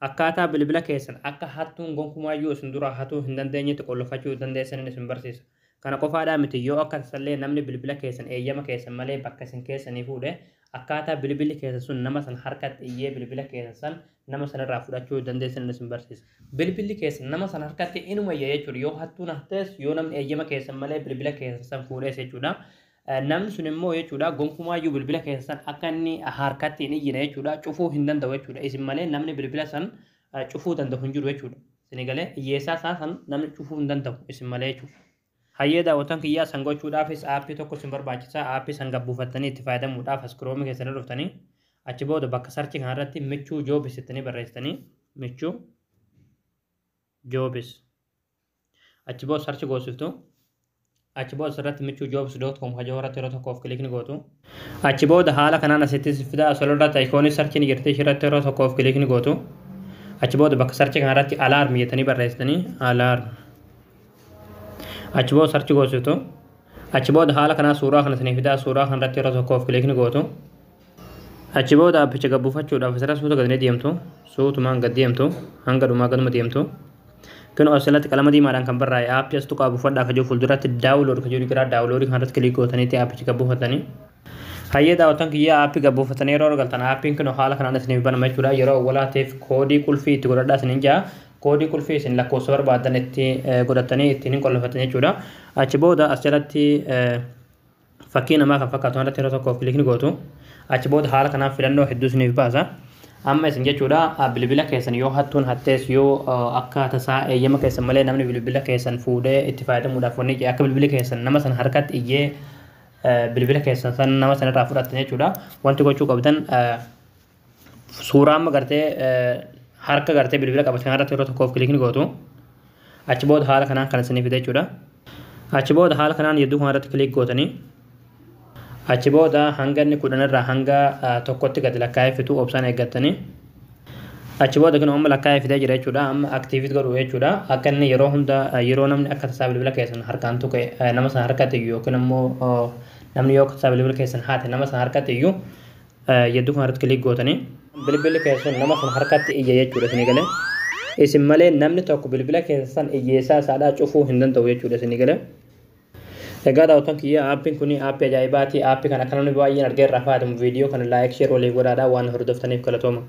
Akkaataa bilbila keessan akka hattuun gonkumaayyuu isin dura hatuu hin dandeenyetti qollofachuu dandeessanin isin barsiisa. Kana qofaadhaa miti, yoo akka tasallee namni bilbila keessan eeyyama keessan malee bakka isin keessanii fuudhe, akkaataa bilbilli keessan sun nama san harkatti iyyee bilbila keessan san nama sanarraa fudhachuu dandeessanin isin barsiisa. Bilbilli keessan nama san harkatti inuma iyya jechuudha, yoo hattuun hattees, yoo namni eeyyama keessan malee bilbila keessan san fuudhees jechuudha. Namni sun immoo jechuudha gonkumaayyuu bilbila keessan san akka inni harkatti hin iyyine jechuudha cufuu hin danda'u jechuudha. Isin malee namni bilbila san cufuu danda'u hin jiru jechuudha. Isin galee hiyyeessaa isaa san namni cufuu hin danda'u isin malee jechuudha. Hayyee daawwattoon kiyyaa, san gochuudhaafis aappii tokko isin barbaachisa. Aappii san gabbuufattanii itti fayyadamuudhaaf as Chrome keessanii dhuftanii, achi booda bakka search kanarratti Michuu Jobs jettanii barreessitanii, Michuu Jobs, achi booda search goosiftu. Achi booda asirratti michuujobs.com hajoo irratti yeroo tokkoof click ni gootu. Achi booda haala kanaan asitti fida. Asirratti icon search ni jirti, ishirratti yeroo tokkoof click ni gootu. Achi booda bakka search kanarratti alarm jettanii barreessitanii, alarm, achi booda search goosiftu. Achi booda haala kanaa suuraa kana isinii fidaa, suuraa kanarratti yeroo tokkoof click ni gootu. Achi booda aappicha gabbuufachuudhaaf asirra suuta gad ni deemtu, suutumaan gad deemtu, hanga dhumaa gaduma deemtu. Kun asirratti qalama diimaadhaan kan barraa'e aappii as tuqaa buufadhaa kajoo fuulduratti download kajoo jira. Download kanarratti click gootaniitti aappicha gabbuufatanii. Hayyee daawwattoon kiyyaa, aappii gabbuufatanii yeroo argattan aappiin kun haala kanaan isiniif banama jechuudha. Yeroo awwalaatiif koodii qulfii itti godhadhaa isiniin jaa. Koodii qulfii isin lakkoofsa barbaadan itti godhatanii ittiin hin qollofattan jechuudha. Achi booda as jalatti fakkii namaa kan fakkaatu irratti yeroo tokkoof click ni gootu. Achi booda haala kanaan filannoo hedduu isiniif baasa. Amma isin jechuudha bilbila keessan yoo hattuun hattees, yoo akka tasaa eeyyama keessan malee namni bilbila keessan fuudhee itti fayyadamuudhaaf wanni akka bilbili keessan nama san harkatti iyyee bilbila keessan san nama sanarraa fudhattan jechuudha. Wanti gochuu qabdan suuraa amma gartee harka gartee bilbila qabatan irratti yeroo tokkoof click ni gootu. Achi booda haala kanaan kan isinii fide jechuudha. Achi booda haala kanaan jidduu kanarratti click gootanii, achi booda hanga inni 10 irraa hanga 1tti gadi lakkaa'ee fitu obsaan eeggattanii, achi booda kun amma lakkaa'ee fidee jira jechuudha. Amma activate godhu jechuudha. Akka inni yeroo hunda yeroo namni akka tasaa bilbila keessan harkaan tuqe nama sana harkatti iyyuu, yookiin immoo namni yoo tasaa bilbila keessan haate nama sana harkatti iyyuu, jidduu kanarratti click gootanii bilbilli keessan nama sana harkatti iyya jechuudha. Isinii galee, isin malee namni tokko bilbila keessan san iyyeessaa isaadhaa cufuu hin danda'u jechuudha. Isinii galee. Egaa daawwattoon kiyya, aappiin kun aappii ajaa'ibaati. Aappii kana akka namni baay'een argee irraa fayyadamu viidiyoo kana like, share walii godhaadhaa. Waan hordoftaniif galatooma.